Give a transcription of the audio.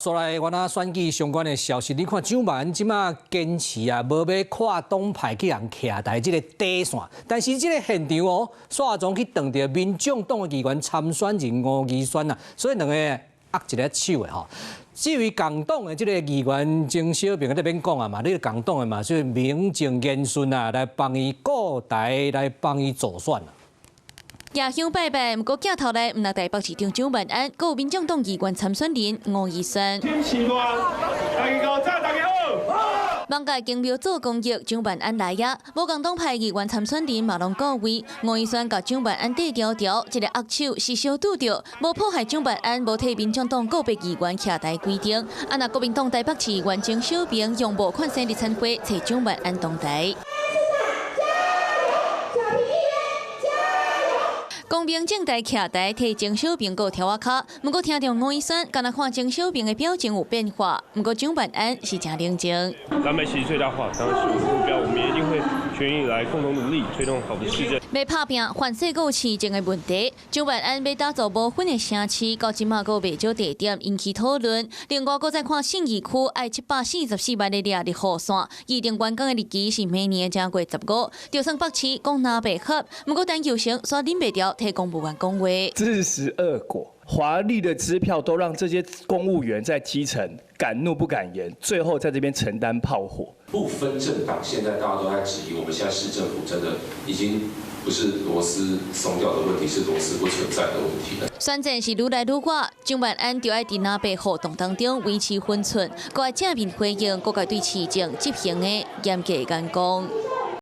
煞來，阮仔選舉相關的消息，你看蔣萬安這馬堅持啊，無欲跨黨派去予人徛台這个底線，但是這个現場哦，煞總去撞著民眾黨的議員參選人吳怡萱啊，所以兩个握一个手的吼。至於共黨的這个議員鍾小平這邊講啊嘛，你共黨的嘛，所以名正言順啊，來幫伊顧台，來幫伊助選啊。蜈香拜拜，毋過鏡頭內毋但台北市長蔣萬安，閣有民眾黨議員參選人吳怡萱。大家好。艋舺宮廟做公益，蔣萬安來矣，無仝黨派議員參選人嘛攏到位。吳怡萱共蔣萬安綴牢牢，這个握手是相拄著，無破壞蔣萬安無替民眾黨個別議員徛台規定。啊，若國民黨台北市議員鍾小平用募款生日餐會揣蔣萬安同台。光明正大徛台替鍾小平顧柱仔跤，毋過聽著吳怡萱，敢若看鍾小平的表情有變化，毋過蔣萬安是誠冷靜。藍白其實最大化當然是我的目標，我們也一定會全力來共同努力，推動好的市政。欲拍拚反世過市政的問題，蔣萬安欲打造無分的城市，到這馬閣袂少地點引起討論。另外，閣再看信義區愛744萬的掠入雨線，預定完工的日期是明年的正月15。就算北市講藍白合，毋過陳佑成煞忍袂牢替公務員講話。自食惡果，華麗的支票都讓這些公務員在基層敢怒不敢言，最後在這邊承擔炮火。不分政黨，現在大家都在質疑，我們現在市政府真的已經不是螺絲鬆掉的問題，是螺絲不存在的問題。選戰是愈來愈熱，蔣萬安就愛佇藍白互動當中維持分寸，閣愛正面回應各界對市政執行的嚴格眼光。